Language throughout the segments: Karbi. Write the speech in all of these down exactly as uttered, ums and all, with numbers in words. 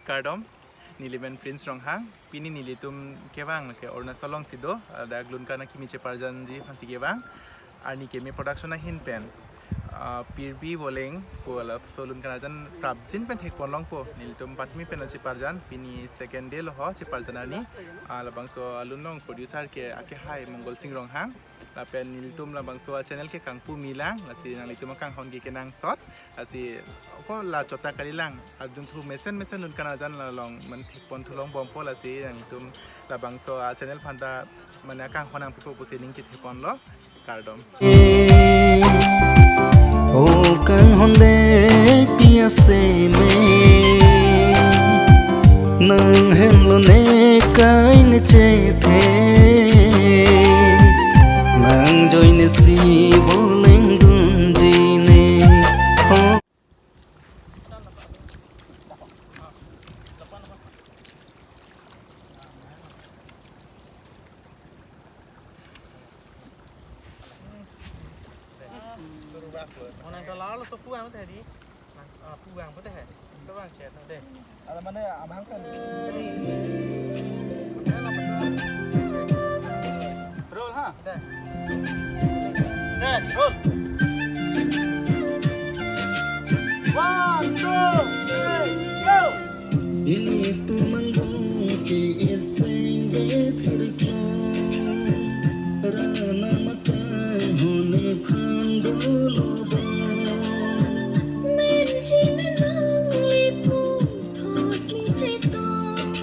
Kardom, neli men Prince Ronghang, pini nelitum kevang ke Arunachal alongsi do, ladak Lunkarna Kimi cheparjanji aphansi kevang, Arni Keme Production ahin pen, ah, Pirbi Voleng pu laso Lunkarna arjan prapjin pen thekpon longpo, nelitum patmi pen cheparjan, pini second day lo ho cheparjan arni, ah, labangso alun along producer ke akehai Mongol Sing Ronghang, lapen nelitum labangso a channel ke kangpu milang, lasi nanglitum akanghon ke kenangsot, lasi ako la chota kalilang, adun thu mesen mesen Lunkarna arjan along men thekpon thu longbompo, lasi nanglitum labangso a channel aphanta mane akanghon nangpipo pusi ning kethepon lo, kardom. O kanghon de pi ase me, nang henlo ne kai ne chethe, nang joine si voleng dunji ne. Ho. Onang ta lalo so puang tadi. Ah, puang pute hai. So bang chet tadi. Ada mana amang kan? Roll ha. Dah. Dah, roll. One, two, three, go. Ilitum angbong ke iseng ke thirklong, rana makan hone phan dolo bong. Menji menang lipung thot ni chetong,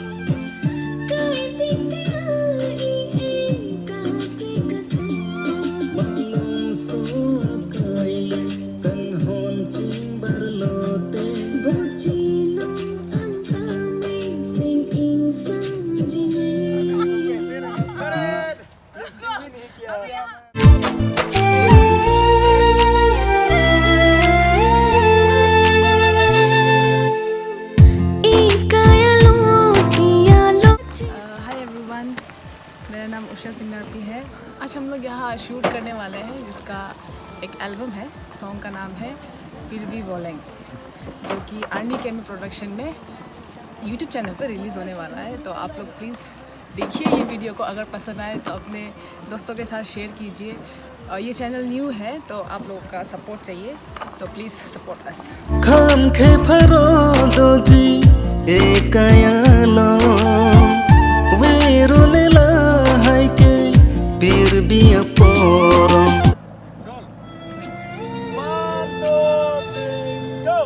kai tik tik ai e kapri kaso. Malom so akai le kanghon chingbar lote. Bochinong antame sing ingsang jine. Hi everyone, मेरा नाम उषा सिंगारपी है। आज हम लोग यहाँ शूट करने वाले हैं, जिसका एक एल्बम है, सॉन्ग का नाम है पिरबी वोलेंग, जो कि आर्नी केमे प्रोडक्शन में यूट्यूब चैनल पर रिलीज होने वाला है। तो आप लोग प्लीज़ देखिए ये वीडियो को, अगर पसंद आए तो अपने दोस्तों के साथ शेयर कीजिए। और ये चैनल न्यू है तो आप लोगों का सपोर्ट चाहिए, तो please support us. Kham khe pharo doji ekai along, vero ne lahai ke pirbi aporom. Roll. One, two, three, go.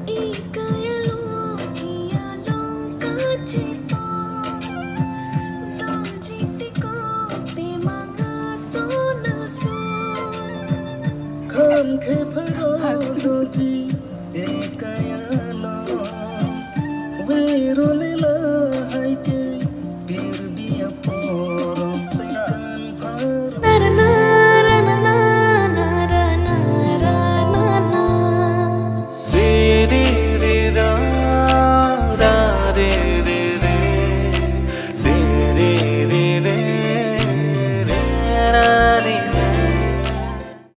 Ekai along ke along kachepon, dongji tiko te mang ason ason. Kham khe pharo doji ekai along, vero ne